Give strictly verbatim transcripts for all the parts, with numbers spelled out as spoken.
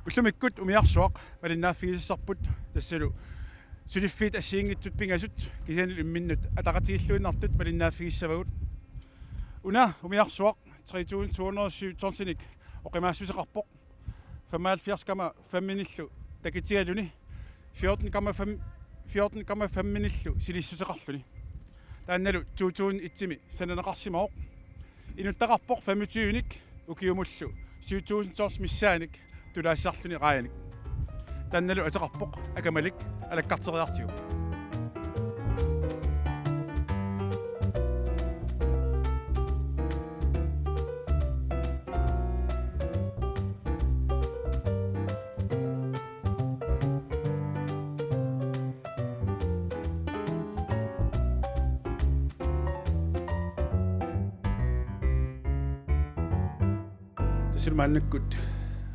Ullumikkut umiarsuaq malinnaaffigisassarput, tassalu suliffiit assigiinngitsut pingasut kisianni imminnut ataqatigiilluinnartut malinnaaffigissavagut. Una umiarsuaq tre tusind to hundrede og syv tonsinik oqimaassuseqarpoq, femoghalvfjerds komma fem-inillu takitigaluni fjorten komma fem, fjorten komma fem-inillu silissuseqarluni. Taannalu to tusind et-imi sananeqarsimavoq. Inuttaqarpoq femogtyve-nik ukiumullu syv tusind tons missaanik tulaassalluni raajanik. Taannalu ateqarpoq Akamalik alakkarteriartigu. Tassa maannakkut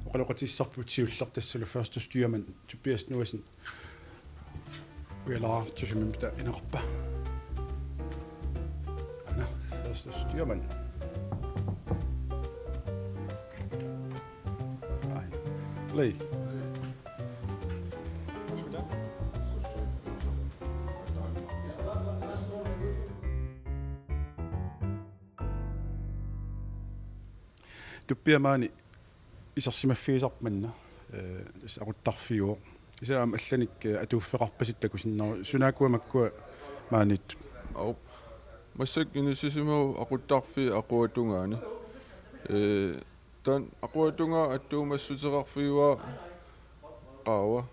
oqaloqatissarput siulleq, tassalu første styrmand Tobias Noahsen. Ujalaa tusumimita inaqarpa. Ana første styrmand. Aina. Lei. Tuppiamaani isersimaffigisarput manna, eh, tassa aquttarfiuvoq. Kisianni aamma allanik, eh, atuuffeqarpasi takusinnaavat, sunaakkua makkua maaniittut? Au. Massakkut inissisimavoq aquttarfiit aquatungaani. Eh, taanna aquatungaa attuumassuteqarfigivaa qaava.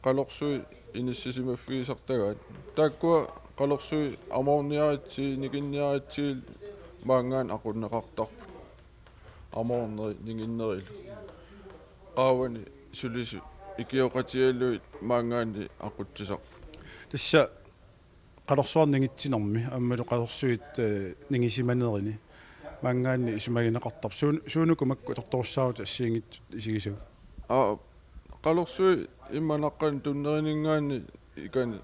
Qalorsui inissisimaffigisartagaat. Taakkua qalorsui amoorniaritsi, nikinniaritsi maanngaanniit aqunneqartarput. Amoorneri, ninginnerilu. Qaavani sulisut ikioqatigalugit maanngaanniit aqutsisarput. Tassa qalorsuarnik ningitsinermi aammalu qalorsuit, eh, ningisimanerini maanngaanniit isumagineqartarput. Suun-, suunuku makku atortorussaarutut assigiinngitsut isigisagut? Aa, qalorsui immaqa naqqani tunnerininngaanniit ikani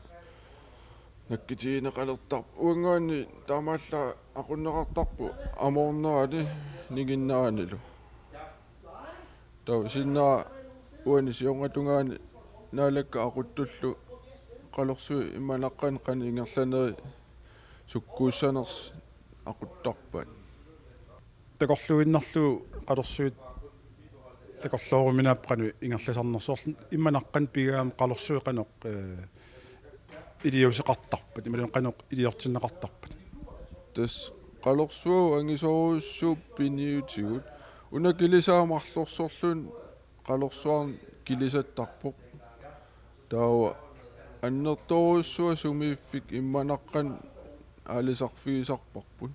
nakkutigineqalertarput. Uanngaanniit taamaallaat aqunneqartarput amoornerani ninginneranilu. Taava sinnera uani siornatungaani Naalakkat aquttullu qalorsui immaqa naqqani qanoq ingerlaneri sukkuussanersoq aquttarpaat. Takorluuinnarlugu qalorsuit takorlooruminaapput qanoq ingerlasarnersut. Immaqa naqqani pigaangama qalorsui qanoq, eh, iliuuseqartarpat, imaluunniit qanoq iliortinneqartarpat? Tassa qalorsuagut angisoorujussuupput piniutigut. Una kilisaa marlorsorluni qalorsuarnik kilisattarpoq. Taava annertoorujussuaq sumiiffik immaqa naqqani aalisarfigisarparput.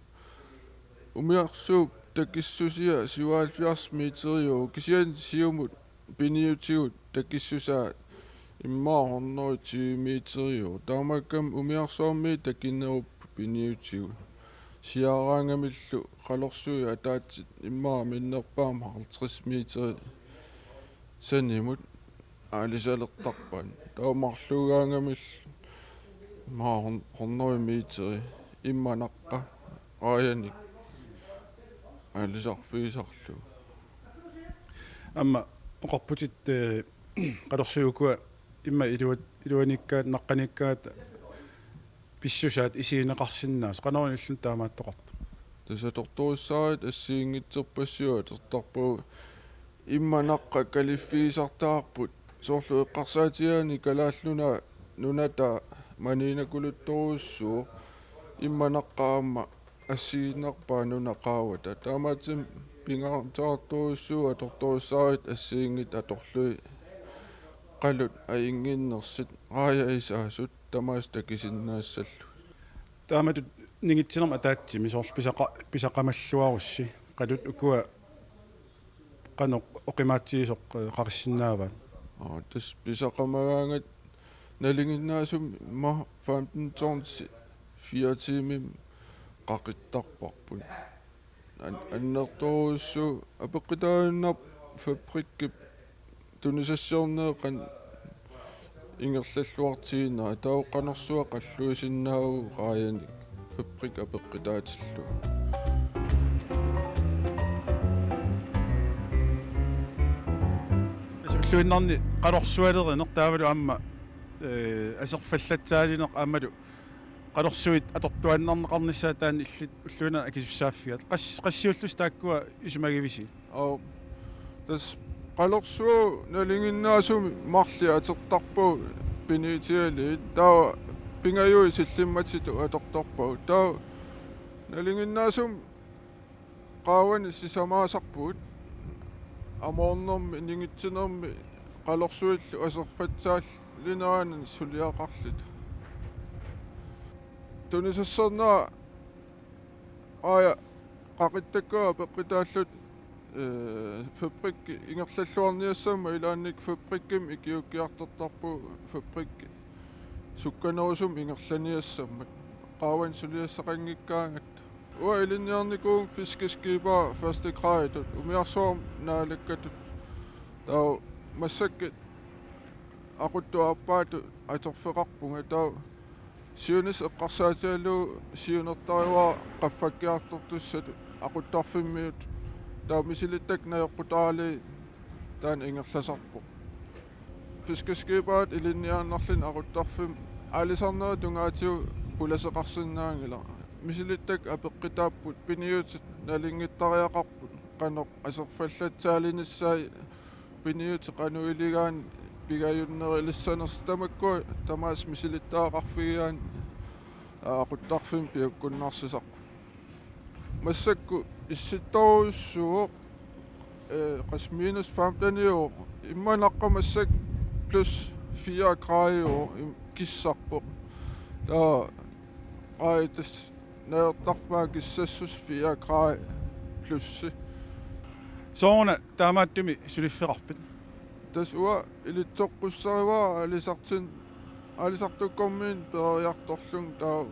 Umiarsuup takissusia syvoghalvfjerds meteriuvoq, kisianni siumut piniutigut takissusaa immaqa hundrede og tyve meteriuvoq. Taamaakkami umiarsuarmiit takinerupput piniutigut. Siaaraangamillu qalorsui ataatsit immaqa minnerpaamik halvtreds meteri sanimut aalisalertarpaat. Taava marluugaangamillu immaqa hun-, hundrede meteri immaqa naqqa raajanik aalisarfigisarlugu. Aamma oqarputit, eh, qalorsuit ukua immaqa iluat-, iluaniikkaat, naqqaniikkaat pissusaat isigineqarsinnaasoq, qanoq ilillutik taamaattoqartoq? Tassa atortorissaarit assigiinngitsorpassuit atortarpagut. Immaqa naqqa kaliffigisartagarput, soorlu eqqarsaatigaanni Kalaallit Nunaat nunataa maniinnakuluttorujussuuvoq. Immaqa naqqa aamma assigiinnarpaa nunap qaavata. Taamaattumik pingaarnerartorujussuuvoq atortorissaarit assigiinngitsut atorlugit, qalut ajunnginnersut, raajagisaasut tamaasa takusinnaassallugu. Taamatut ningitsinermi ataatsimi soorlu pisaqa-, pisaqamalluarussi, qalut ukua qanoq oqimaatsigisoq, eh, qaqissinnaavaat? Aa, tassa pisaqamagaangat nalinginnaasumik immaqa femten tons fire tiimimi qaqittarparput. An-, annertoorujussuuvoq apeqqutaajunnaarpoq fabrikkip tunisassiorneq qanoq ingerlalluartiginera, taava qanorsuaq qalluisinnaavagut raajanik fabrik apeqqutaatillugu. Tassa Illuinnarni qalorsualerineq taavalu aamma, ee, aserfallatsaalineq aammalu qalorsuit atortuaannarneqarnissaat taanna illit ulluinnarni akisussaaffigaat. Qas-, qassiullusi taakkua isumagivisiuk? Aa, tassa qalorsuup nalinginnaasumik marluk atortarpagut piniutigalugit. Taava pingajuit sillimmatitut atortarpagut. Taava nalinginnaasumik qaavani sisamaasarpugut. Amoornermi, ningitsinermi qalorsuillu aserfatsaallineranni suliaqarluta. Tunisassarnera aaja qaqittakkua peqqitaallut, ee, fabrikki ingerlalluarniassammat, ilaanni fabrikkimi ikiuukkiartortarpugut, fabrikki sukkanerusumik ingerlaniassammat, qaavani suliassaqanngikkaangatta. Uanga ilinniarnikuuvunga fiskeskiberi første graditut, umiarsuarmi naalakkatut. Taava massakkut aquttut aappaatut atorfeqarpunga, taava siunissaq eqqarsaatigalugu siunertariuara qaffakkiartortussatut aquttarfimmiutut. Taava misilittakkat najoqqutaalugit taanna ingerlasarpoq. Fiskeskiberit ilinniaannarluni aquttarfimmi aalisarnerit tungaatigut pulaseqarsinnaanngilaq. Misilittakkat apeqqutaapput, piniutit nalunngittariaqarput, qanoq aserfallatsaalinissaat, piniutit qanoq iligaanni pigajunnerulissanersut, tamakkua tamaasa misilittagaqarfigigaanni aquttarfimmi piukkunnarsisarput. Massakkut issittorujussuuvoq, ee, qassit minus femteniuvoq, immap naqqap massakkut plus fire graadiuvoq, im-, kissarpoq. Taava aaja tassa najortarpaat kissassuseq fire graadi plussi. Sooruna taamaattumik suliffeqarpit? Tassa uanga ilitsoqqussarivara aalisartin-, aalisartukkormiunut peroriartorlunga, taava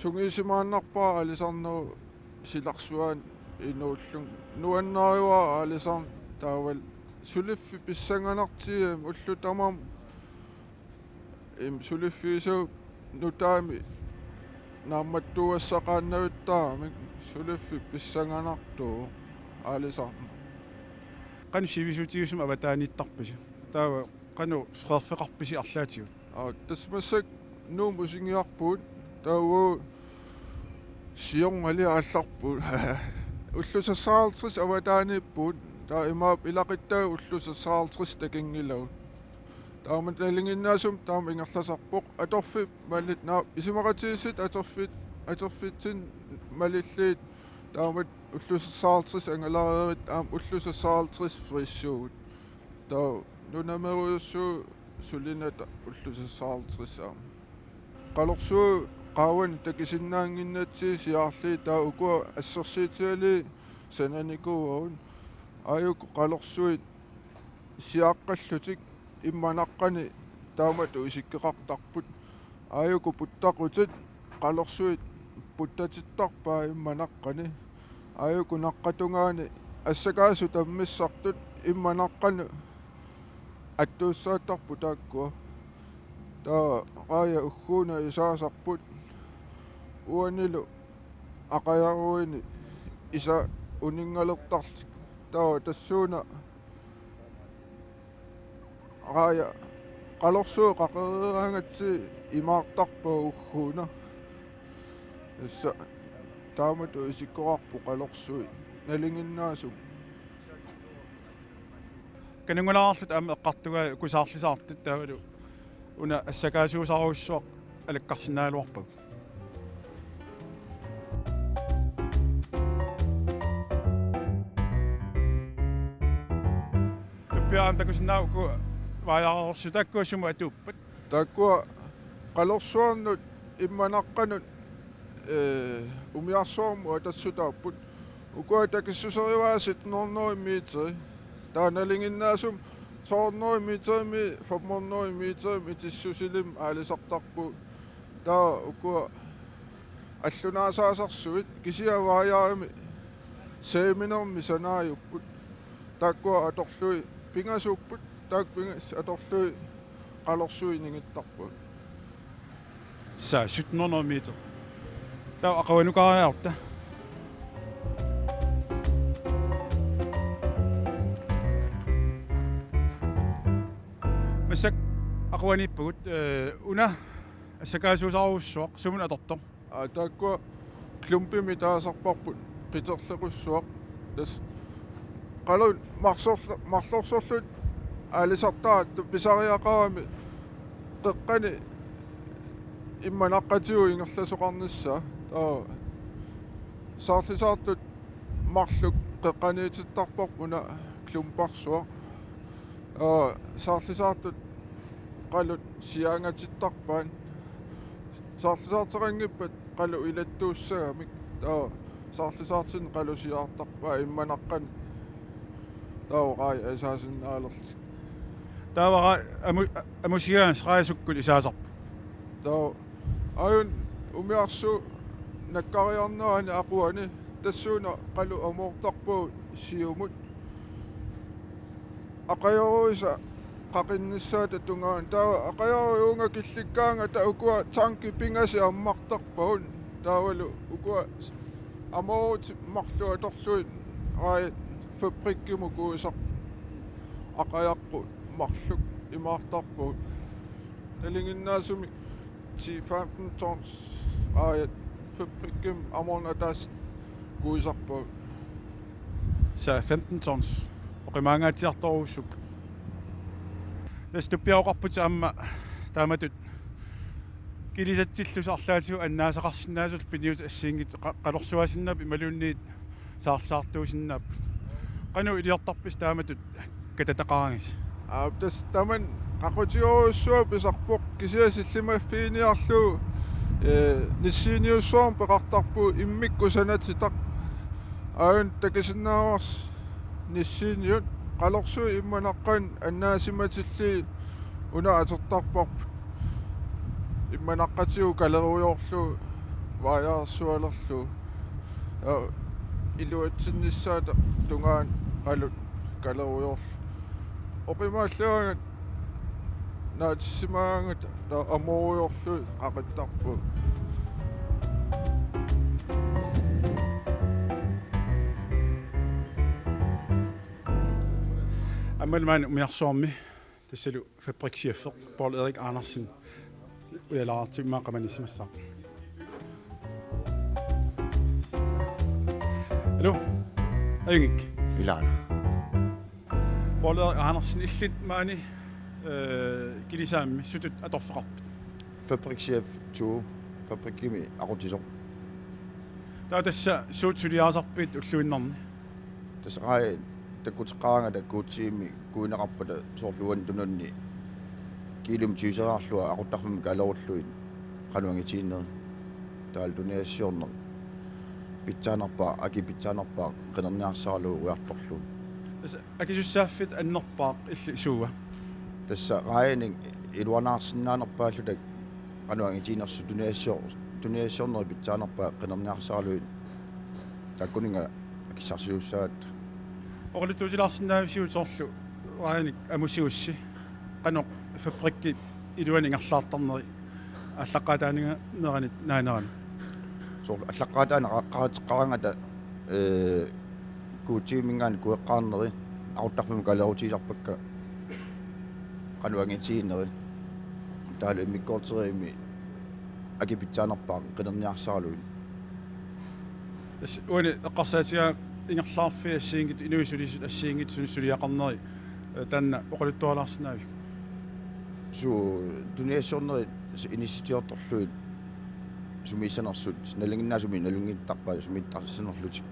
sungiusimaannarpara aalisarnerup silarsuani inuullunga. Nuannarivara aalisarneq, taavalu suliffik pissanganartigigamik ullut tamarmik, im, suliffigisavut nutaamik naammattuugassaqaannavittaramik, suliffik pissanganartuuvoq aalisarneq. Qanoq sivisuutigisumik avataaniittarpisi? Taava qanoq qeerfeqarpisi arlaatigut? Aa, tassa massakkut Nuummut isingiarpugut, taava siornali aallarpugut. Ullut seksoghalvtreds avataaniippugut, taava imaappoq ilaquttagut ullut seksoghalvtreds takunngilagut. Taama nalinginnaasumik taama ingerlasarpoq. Atorfik mali-, naa, isumaqatigiissutit atorfit, atorfitsinni malillugit taamatut ullut seksoghalvtreds angalareerit, aamma ullut seksoghalvtreds friissuugut. Taava nunamerujussuuvoq sulinata ullut seksoghalvtreds aamma. Qalorsuit qaavani takusinnaannginnatsigu siaarlugit, taava ukua assersuutigalugit sananikuuagut. Aajuku qalorsuit siaqqallutik immap naqqani taamatut isikkoqartarput. Aajuku puttaqutit qalorsuit puttatittarpaat immap naqqani. Aajuku naqqap tungaani assakaasut tammissartut immap naqqanut attuussaattarput taakkua. Taava raajat ugguuna isaasarput, uanilu aqajaruini isa uninngalertarlutik. Taava tassuuna raajat qalorsuit qaqereeraangatsigu imaartarpagut ugguuna. Tassa taamatut isikkoqarput qalorsuit nalinginnaasumik. Kanunngulaarluta aamma eqqartugai kusaarlisaartut, taavalu una assakaasuusarujussuaq alakkarsinnaagaluarpagut. Tuppiaq, aamma takusinnaavat uku vaajaarersuit, taakkua sumut atuuppat? Taakkua qalorsuarnut immap naqqanut, ee, umiarsuarmut atassutaapput. Ukua takussuserivaat sytten hundrede meteri. Taava nalinginnaasumik to hundrede meterimiit fem hundrede meterimiit itissusilimmik aalisartarpugut. Taava ukua allunaasaasarsuit, kisianni vaajarimi seerminermi sanaajupput. Taakkua atorlugit pingasuupput, taakku pingasut atorlugit qalorsuit inigittarpagut. Tassa sytten hundrede meter. Taava aqagunukaariarutta. Massakkut aquaniippugut, eh, una assakaasuusarujussuaq, sumut atortoq? Aa, taakkua klumpimi taasarparput Qiterlequssuaq. Tassa qalun marsorlu-, marlorsorlutik aalisartaratta pisariaqarami qeqqani immanaqqatigut ingerlasoqarnissaa. Taava saarlisaartut marluk qeqqaniitittarparput una klumparsuaq. Aa, saarlisaartut qalut siaangatittarpaat. Saarlisaarteqanngippat qalu ilattuussagamik. Taava saarlisaartinneq qalu siaartarpaat immanaqqani. Taava raaj asaasinnaalerlutik. Taava ra-, amu-, amusigaangas raaj sukkut isaasarpoq? Taava aajuna umiarsuup nakkariarnerani aquani tassuuna qalu amoortarpagut siumut. Aqajoruisa qaqinnissaata tungaanut. Taava aqajoruit uunga killikkaangata ukua tankit pingasut ammartarpagut. Taavalu ukua amoorutit marluk atorlugit raajat fabrikkimut kuisarput. Aqajaqqut marluk imaartarpagut. Nalinginnaasumik ti femten tons raajat fabrikkimut amoorneq ataaseq kuisarpagut. Tassa femten tons. Oqimaangaatsiartorujussuupput. Tassa tuppiaroqarputit aamma taamatut kilisatsillusi arlaatigut annaasaqarsinnaasullu piniutit assigiinngitsut qa-, qalorsuaasinnaapput imaluunniit saarlisaartuusinnaapput. Qanoq iliortarpisi taamatut katataqaraangassi? Aa, tassa tamanna qaqutigorujussuaq pisarpoq, kisianni sillimaffiiniarlugu, ee, nissiiniussuarmik peqartarpugut immikkut sanatitaq. Aajuna takusinnaavarsi nissiiniut, qalorsuit immanaqqanik annaasimatillugit una atortarparput. Immanaqqatigut kalerujoorlugu vaajarsualerlugu. Aa, iluatsinnissaata tungaanut qalut kalerujoorlugit. Oqimaallagaangata naatissimagaangata taava amoorujoorlugit qaqittarpagut. Aammalu maani umiarsuarmi tassalu fabrikschef Poul Erik Andersen ujalaartut immaqa qamanissimassaaq. Aluu, ajunngikki. Ilaana. Poul Erik Andersen, illit maani, eh, kilisaammi sutut atorfeqarpit? Fabrikschef to, fabrikkimi aqutsisoq. Taava tassa suut suliarisarpit ulluinnarni? Tassa raajat takkuteqqaaraangata Gucci-mi kuineqarpata soorlu uani tununni kiilumik tyveriarlunga aquttarfimmut kalerullugit qanoq angitiginerit. Taavalu tunisassiorneq pitsaanerpaaq, akit pitsaanerpaat qinerniarsaralugu ujartorlugu. Tassa akisussaaffik annerpaaq illit suua? Tassa raajanik iluanaarsinnaanerpaalluta qanoq angitiginersut tunisassior-, tunisassiornerit pitsaanerpaat qinerniarsaralugit. Taakkuninnga akissarsisussaagatta. Oqaluttuutilaarsinnaavisigut soorlu raajanik amusigussi, qanoq fabrikkip iluani ingerlaartarneri aallaqqaataaninngaanniit naanerani? Soorlu aallaqqaataani qa-, qaqateqqaaraangata, ee, Gucci-minngaanniit kueqqaarneri aquttarfimmut kalerutigisarpakka qanoq angitiginerit. Taavalu immikkoortorivimmi akit pitsaanerpaat qinerniarsaralugit. Tassa uani eqqarsaatigaara ingerlaarfiit assigiinngitsut, inuit sulisut assigiinngitsut suliaqarneri, eh, taanna oqaluttualaarsinnaaviuk? Suu, tunisassiornerit inissisiortorlugit sumiissanersut, nalinginnaasumik nalunngittarpaat sumiittarsinerlutik.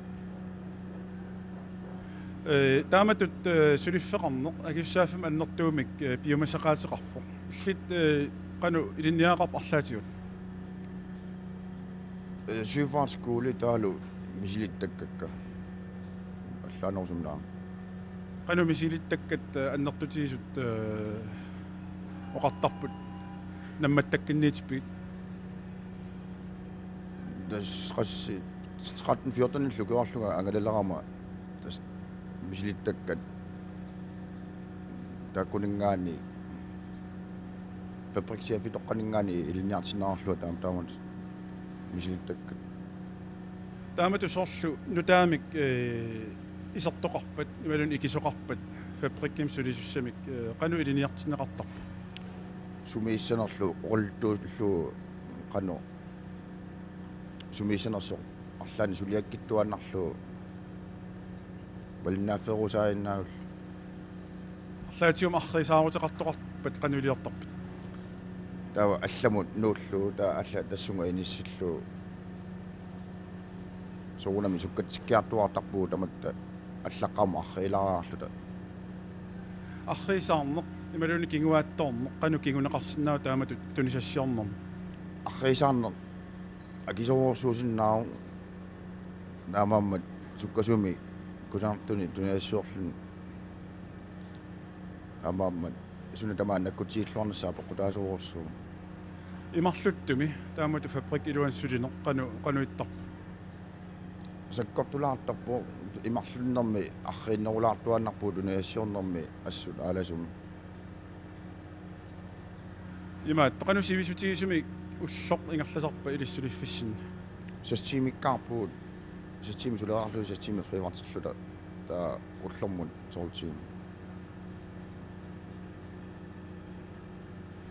Eh, taamatut, eh, suliffeqarneq akisussaaffimmi annertuumik, eh, piumasaqaateqarpoq. Illit, eh, qanoq ilinniagaqarpit arlaatigut? Eh, søfartsskole taavalu misilittakkakka. Allaanerusumik. Qanoq misilittakkat, eh, annertutigisut, eh, oqartarput nammattakkinniitippigit? Tassa qassit tretten fjorten-illu ukiorlunga angalalerama tassa misilittakkat taakkuninngaanniit fabrikschefitoqqaninngaanniit ilinniartinneqarlunga taama, taama misilittakkat. Taamatut soorlu nutaamik, eh, isertoqarpat, imaluunniit ikisoqarpat, Fabrikkimi sulisussamik, eh, qanoq ilinniartinneqartarpa? Sumiissanerlu oqaluttuullugu qanoq sumiissanersoq arlaannik suliakkittuaannarlugu malinnaaffeerusaajunnaarlugu. Arlaatigut arriisaaruteqartoqarpat qanoq iliortarpit? Taava allamut nuullugu taava allat tassunga inissillugu. Soorunami sukkatsikkiartuaartarpugut tamatta allaqqamut arriilaarluta. Arriisaarneq imaluunniit kinguaattoorneq qanoq kinguneqarsinnaava taamatut tunisassiornermi? Arriisaarneq akisoorsuusinnaavoq taamaammat sukkasuumik kusanartunik tunisassiorluni. Taamaammat suna tamaat nakkutigilluarnissaa peqqutaasoorsuuvoq. Imarluttumi taamatut Fabrik iluani sulineq qanoq, qanoq ittarpa? Sakkortulaartarpoq, imarlunnermi arriinnerulaartuaannarpugut tunisassiornermi assut aalasumi. Imaattoq, qanoq sivisutigisumik ulloq ingerlasarpa ilissi suliffissinni? Seks tiimikkaarpugut, seks tiimit sulereerluta, seks tiimit friivarterluta, taava ullormut tolv tiimit.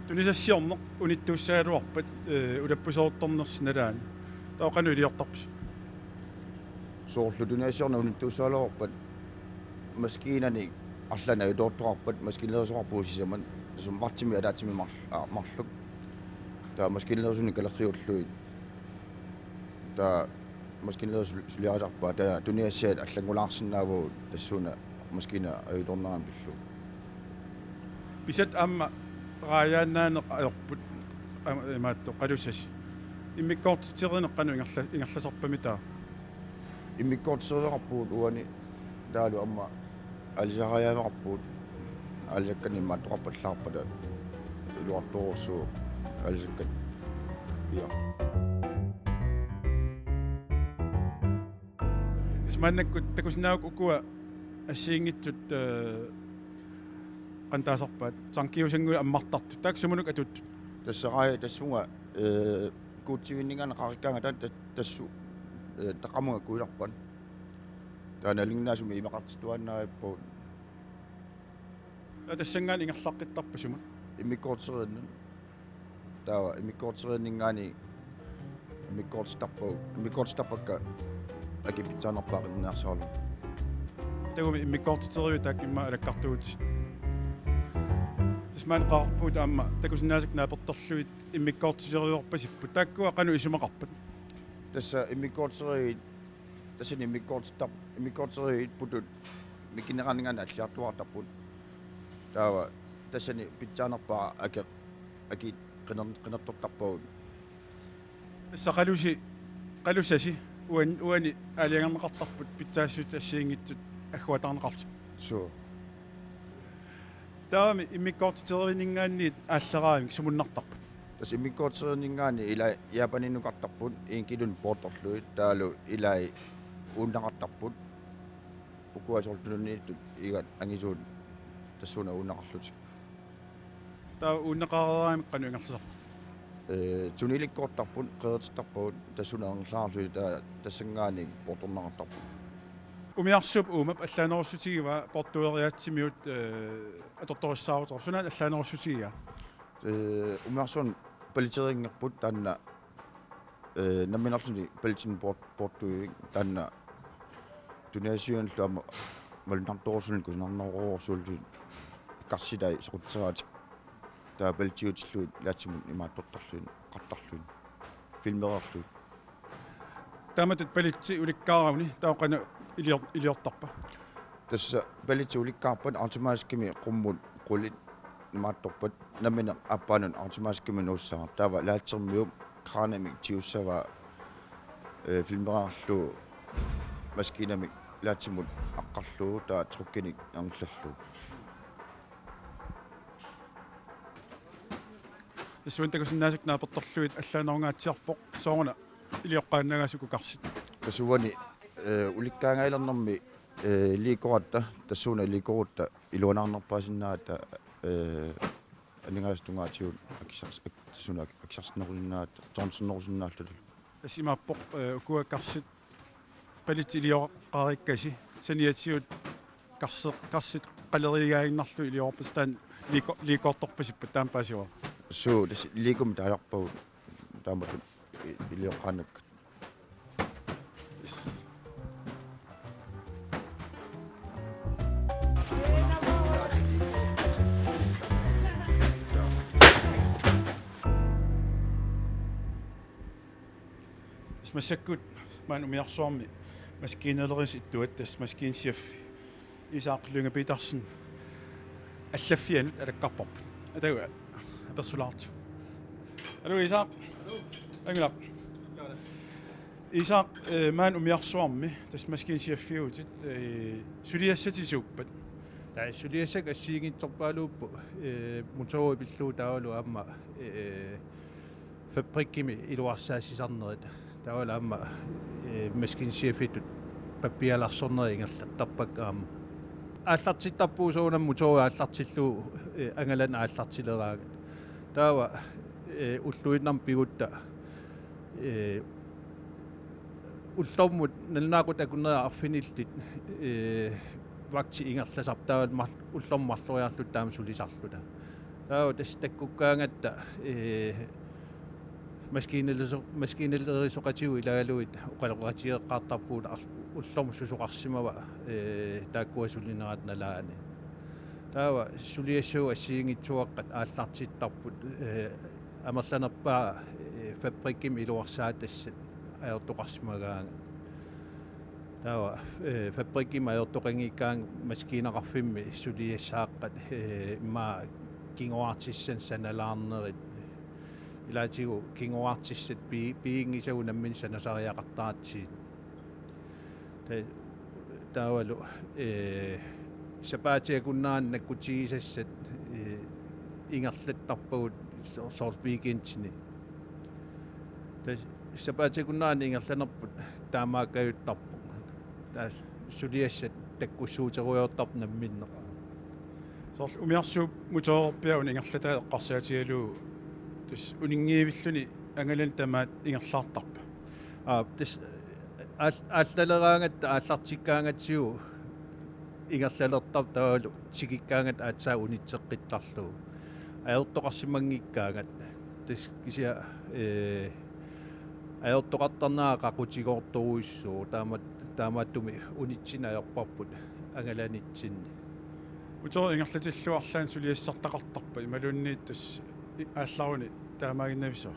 Tunisassiorneq unittuussagaluarpat, eh, ulappuseruttornersi nalaani, taava qanoq iliortarpisi? Soorlu tunisassiorneq unittuussagaluarpat maskiinanik arlaannik ajutoortoqarpat maskiinalerisoqarpugut sisamat, tassunga vartimik ataatsimik marl-, aa, marluk. Taava maskiinalerisuni kalerriullugit. Taava maskiinalerisut suliarisarpaat, taava tunisassiat allanngulaarsinnaavagut tassuuna maskiina ajutoornerani pillugu. Pisatit aamma raajaannaaneq ajorput, aamma imaattoq qalusasi. Immikkoortiterineq qanoq ingerla-, ingerlasarpami taava? Immikkoortiteriveqarpugut uani, taavalu aamma aalisariaaveqarpugut, aalisakkanik imaattoqarpallaarpata iluartorujussuuvoq aalisakkat. Ja. Tassa maannakkut takusinnaavakka ukua assigiinngitsut, eh, qanoq taasarpaat, tankiusannguit ammartartut. Taakku sumunuk atuuttut? Tassa raajat tassunga, eh, kuutsivinninngaanniit qaqikkaangat taanna ta-, tassu, eh, taqamunga kuilarpat. Taava nalinginnaasumik imaqartittuaannarpagut. Taava tassanngaanniit ingerlaqqittarpa sumut? Immikkoortiteriinnut. Taava immikkoortiteriinninngaanniit immikkoortittarpagut, immikkoortittarpakka akit pitsaanerpaat qinniarsaarluni. Takuuk immikkoortiteriviit taakku immaqa alakkartuutit. Tassa maanna qaqorpugut aamma takusinnaasakka naapertorlugit immikkoortiteriarpasipput. Taakkua qanoq isumaqarpat? Tassa immikkoortiteriviit, tassani immikkoortittar-, immikkoortiteriviit putut mikineraninngaanniit alliartuaartarput. Taava tassani pitsaanerpaat aki-, akit qiner-, qinertortarpagut. Tassa qalusi, qalusasi uan-, uani aalajangerneqartarput pitsaassuseq assigiinngitsut agguataarneqartut. Suu. Taavami immikkoortiterivinninngaanniit aallaraangamik sumunnartarpat? Tassa immikkoortiterivinninngaanniit ilai Japaninnukartarput, iinngilluunniit poortorlugit, taavalu ilai uunnaqartarput. Ukua soorlu tununniittut iigat angisuut tassuuna uunnaqarlutik. Taava uunnaqareeraangamik qanoq ingerlasarpa? Ee, tunilikkoortarput, qeritittarpagut tassuuna ingerlaarlugit, taava tassanngaanniit poortorneqartarput. Umiarsuup uumap allaanerussutigivaa poortueriaatsimigut, ee, atortorissaaruteqarpoq. Sunaana allaanerussutigigaa? Ee, umiarsuarmi paleteriinngorput taanna, ee, nammineerluni paletinut poort-, poortuivik, taanna tunisassiuinnarlu aamma malunnartorujussuarnik kusanarnerujussuullutik karsitai soqutseriaatik. Taava paletiutillugit ilaatsimut imaattortarlugit, eqqartarlugit, filmereerlugit. Taamatut paletsi ulikkaaruni taava qanoq ilior-, iliortarpa? Tassa paletsi ulikkaarpat automatiskimik qummut qulit imaattorpat, nammineq aappaanut automatiskimik nuussaaq. Taava laatsermiup kranimik tigussavaa, ee, filmereerlugu maskiinamik laatsimut aqqarlugu taava trykkinik ingerlallugu. Tassuuna takusinnaasakka naapertorlugit allaanerungaatsiarpoq, sooruna ilioqqaannagaasa uku karsit? Tassa uani, ee, ulikkaangajalernermi, ee, Legoratta, tassuuna Legorutta iluanaarnerpaasinnaagatta, ee, aningaasat tungaatigut akisars-, ak-, tassuuna ak-, akisarsinnerusinnaagatta, tonsernerusinnaallutalu. Tassa imaappoq, ee, ukua karsit paletsi ilioqqaarikkasi saniatigut karse-, karsit qaleriigaaginnarlugu iliorpassuit taanna Lego-, Lego-rtorpasippat taama paasivara. Suu, tassa Lego-mik taalarpagut taamatut i-, ilioqqaannakkat. Yes. Tassa massakkut maani umiarsuarmi maskiinalerisut ittuat, tassa maskiinechef Isak Lynge Petersen allaffianut alakkarparput. Atagu apersulaartigu. Aluu Isak. Angulaq. Isak, eh, maani umiarsuarmi tassa maskiinecheffiutit, eh, suliassatit suuppat? Taava suliassakka assigiinngitsorpaaluupput, eh, motorit pillugu taavalu aamma, eh, fabrikkimi iluarsaassisarnerit. Taavalu aamma, eh, maskiinechefitut pappialarsornerit ingerlattarpakka aamma. Aallartittarpugut soorunami motori aallartillugu, eh, angalaneq aallartileraangat. Taava, eh, ulluinnarni pigutta, eh, ullormut nalunaaqutaq akunneri arfinillit, eh, vagti ingerlasarput taavalu mar-, ullormut marloriarluta taama sulisarluta. Taava tassa takkukkaangatta, eh, maskiinaliso-, maskiinalerisoqatigut ilagaluit oqaloqatigeeqqaartarpugut ar-, ullormut susoqarsimava, eh, taakkua sulinerat nalaani. Taava suliassagut assigiinngitsuaqqat aallartittarput, eh, amerlanerpaat, eh, fabrikkimi iluarsaatassat ajortoqarsimagaangat. Taava, eh, fabrikkimi ajortoqanngikkaangat maskiinaqarfimmi suliassaaqqat, eh, immaqa kinguartissanik sanalaarnerit. Ilaatigut kinguartissat pi-, piginngisagut namminneq sanasariaqartaratsigit. Ta-, taavalu, eh, sapaatip akunnerani nakkutigisassat, eh, ingerlattarpagut so-, soorlu weekendini. Tassa sapaatip akunnerani ingerlanerput taamaakkajuttarpoq. Taava suliassat takkussuuterujoortarput namminneq. Soorlu umiarsuup motorerpiaq una ingerlataa eqqarsaatigalugu tassa uninngiivilluni angalaneq tamaat ingerlaartarpa? Aa, tassa aal-, aallaleraangatta aallartikkaangatsigu ingerlalertarpoq taavalu tikikkaangatta aatsaat unitseqqittarlugu. Ajortoqarsimanngikkaangat. Tassa kisianni, eh, ajortoqartarnera qaqutigoortorujussuuvoq. Taama-, taamaattumik unitsinneq ajorparput angalanitsinni. Motori ingerlatillugu arlaannik suliassartaqartarpa imaluunniit tassa i-, aallaruni taamaaginnavissava?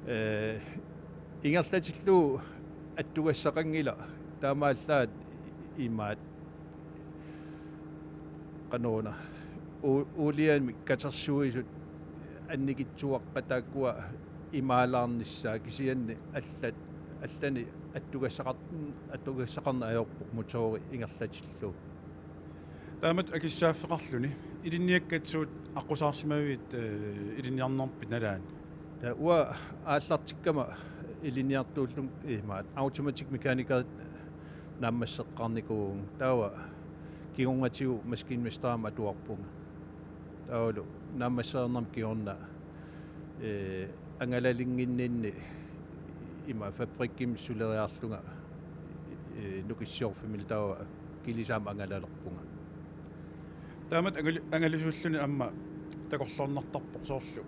Eh, ingerlatillugu attugassaqanngilaq taamaallaat imaat qanoruna u-, uuliamik katersuisut annikitsuaqqat taakkua imaalaarnissaat kisianni allat, allanik attugassaqar-, attugassaqarneq ajorpoq motori ingerlatillugu. Taamatut akissaaffeqarluni ilinniakkat suut aqqusaarsimavigit, eh, ilinniarnerpit nalaani? Taava uanga aallartikkama ilinniartuullunga imaat automatic mekaniker naammasseqqaarnikuuvunga. Taava kingornatigut maskinmesterimik atuarpunga. Taavalu naammassereernerma kingorna, eh, angalalinnginninni ima fabrikkimi suleriarlunga, eh, Nukissiorfimmilu taava kilisaammik angalalerpunga. Taamatut angali-, angalisuulluni aamma takorloornartarpoq soorlu,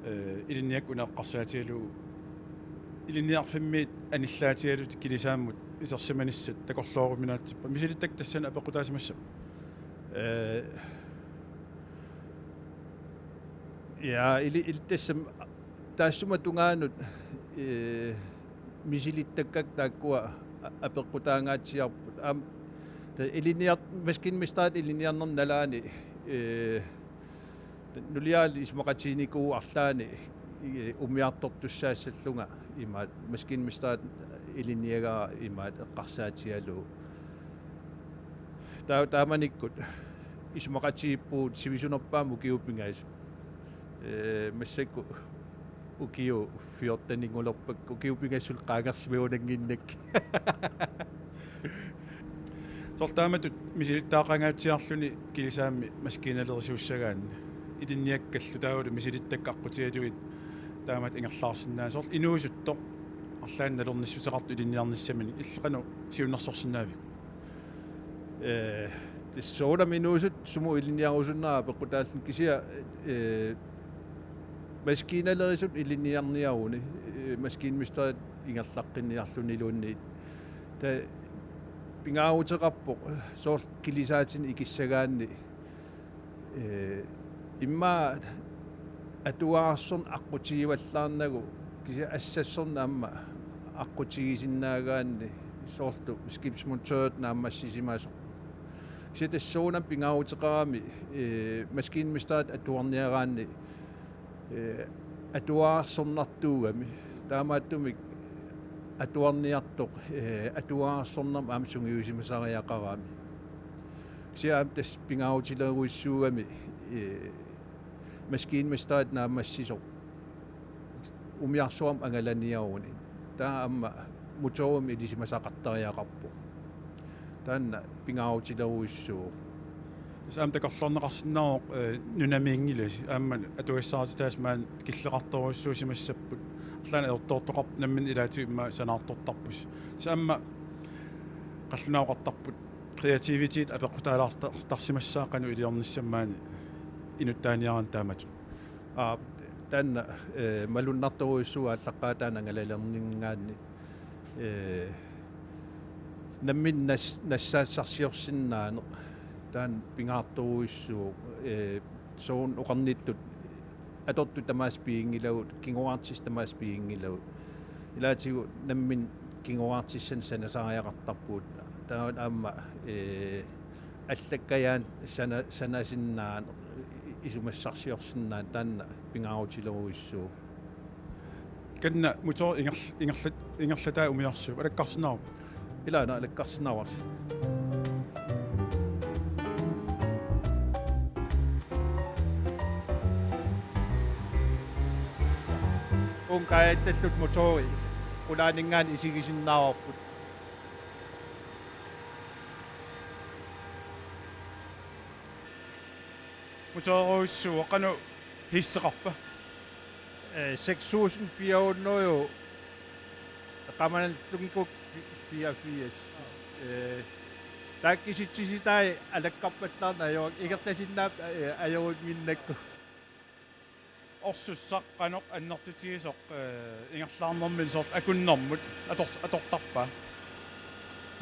eh, ilinniakkat una eqqarsaatigalugu ilinniarfimmiit anillaatigalutik kilisaammut isersimanissat takorlooruminaatsippat. Misilittakkat tassani apeqqutaasimassappat? Eh, ja, ili-, ili-, tassami taassuma tungaanut, eh, misilittakkakka taakkua a-, apeqqutaangaatsiarput. Aamma ta-, ilinniar-, maskinmesterit ilinniarnermi nalaani, eh, nuliaalu isumaqatiginikuuvoq arlaanni, eh, umiartortussaassallunga imaat maskinmesterit ilinniagara imaat eqqarsaatigalugu. Taa-, taamanikkut isumaqatigiippugut sivisunerpaamik ukiut pingasut. Eh, massakkut ukiut fjorteninngulerpakka, ukiut pingasut qaangersimagunannginnakkit. Soorlu taamatut misilittagaqangaatsiarluni kilisaammi maskiinalerisuussagaanni. Ilinniakkallu taavalu misilittakkat aqqutigalugit taamatut ingerlaarsinnaavat. Soorlu inuusuttoq arlaannik nalornissuteqartoq ilinniarnissaminik illit qanoq siunnersorsinnaaviuk? Eh, Tassa soorunami inuusuttut sumut ilinniarusunnera apeqqutaalluni kisianni, eh, maskiinalerisutut ilinniarniaruni, eh, maskinemesterit ingerlaqqinniarluniluunniit. Taava pingaaruteqarpoq soorlu kilisaatinik ikissagaanni, eh, immaqa atuarsorneq aqqutigivallaarnagu kisianni assassorneq aamma aqqutigisinnaagaanni soorlu skibsmontørit naammassisimasoq. Kisianni tassa soorunami pingaaruteqarami, eh, maskinemesterit atuarniaraanni, eh, atuarsornartuugami. Taamaattumik atuarniartoq, eh, atuarsornermut aamma sungiusimasariaqarami. Kisianni aamma tassa pingaarutilerujussuugami, eh, maskinemesterit naammassisoq umiarsuarmi angalaniaruni. Taava aamma motorimut ilisimasaqartariaqarpoq. Taanna pingaarutilerujussuuvoq. Tassa aamma takorloorneqarsinnaavoq, eh, nunamiinngilasi. Aamma atugassarititaasa maani killeqartorujussuusimassapput. Arlaannik ajortoortoqarpoq namminneq ilaatigut immaqa sanaartortarpusi. Tassa aamma qallunaat oqartarput kreativitet apeqqutaalaartar-, tarsimassaaq qanoq iliornissamut maani inuttaaniaraanni taamatut. Aa, taanna, eh, malunnartorujussuuvoq aallaqqaataani angalalerninngaanniit, eh, namminneq nas-, nassaassarsiorsinnaaneq taanna pingaartorujussuuvoq, eh, soorlu oqarnittut atortut tamaasa piginngilagut, kingoraartissat tamaasa piginngilagut. Ilaatigut namminneq kingoraartissanik sanasariaqartarpugut. Taava aamma, eh, allakkajaannik sana-, sanasinnaaneq, isumassarsiorsinnaaneq taanna pingaarutilerujussuuvoq. Kanna motor ingerl-, ingerlat-, ingerlataa umiarsuup alakkarsinnaavarput? Ilaana alakkarsinnaavarsi. Uunga kaajattaalluta motori qulaaninngaanniit isigisinnaavarput. Motorerujussuuvoq, qanoq hesteqarpa? Eh, seks tusind fire hundrede, qamanallunngikkukkit fireogfirs. Eh, taakku kisitsisitai alakkarpallaarneq ajoruk, ingerlasinnaapput, eh, ajorunnginnakku. Orsussaq qanoq annertutigisoq, eh, ingerlaarnermini soorlu akunnermut ator-, atortarpa?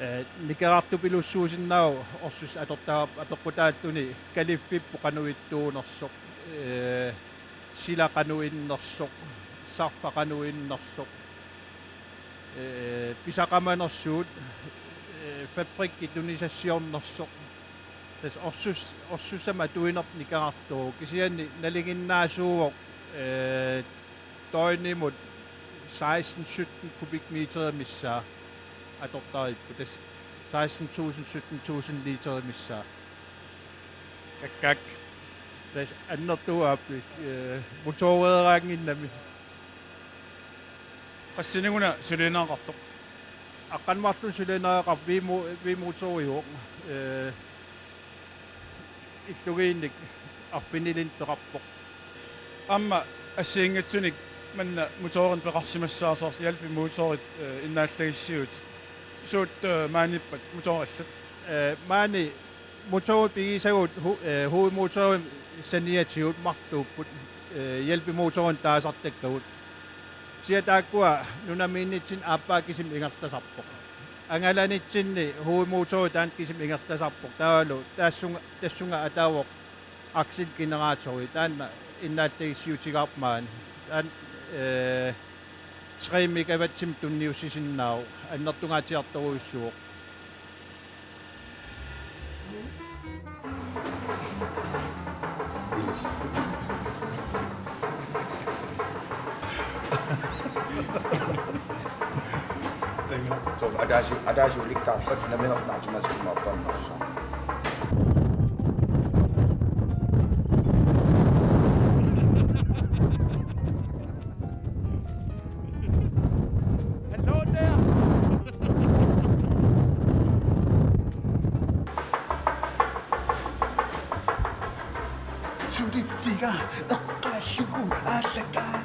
Eh, nikerartupilussuusinnaavoq orsussaq atortagarput apeqqutaalluni kaliffipput qanoq ittuunersoq, eh, sila qanoq innersoq, sarfa qanoq innersoq, eh, pisaqamanersugut, eh, fabrikki tunisassiornersoq. Tassa orsus-, orsussamik atuinerput nikerartoq. Kisianni nalinginnaasuuvoq, eh, døgnimut seksten sytten kubikmeterit missaat atortaripput. Tassa seksten tusind, sytten tusind literit missaat. Kakkaak. Tassa annertuuvoq, eh, motoreeraannginnami. Qassinik-una cylindereqartoq? Aqqaneq-marlunnik cylindereqarpoq, V-mo-, V-motoriuvoq. Eh, illugiinnik arfinilinnik peqarpoq. Aamma assigiinngitsunik manna motorinik peqarsimassaaq soorlu hjælpemotorit, eh, innaallagissiuk. Suut, eh, maaniippat motorit allat? Eh, maani motorit pigisagut hu-, eh, hovedmotorimik saniatigut marluupput, eh, hjælpemotorinik taasartakkagut. Kisianni taakkua nunamiinnitsinni aappaa kisimik ingerlasarpoq. Angalanitsinni hovedmotori taanna kisimik ingerlasarpoq. Taavalu tassunga, tassunga ataavoq akselgeneratori. Taanna innaallagissiutigaarput maani. Taanna, eh, tre megawattimik tunniussisinnaavoq. Annertungaatsiartorujussuuvoq. Soorlu ataasiarluni, ataasiarluni ulikkaarpat nammineq naatsumatsimaappannersoq. Hello there. Suliffik eqqaallugu aallakkaa.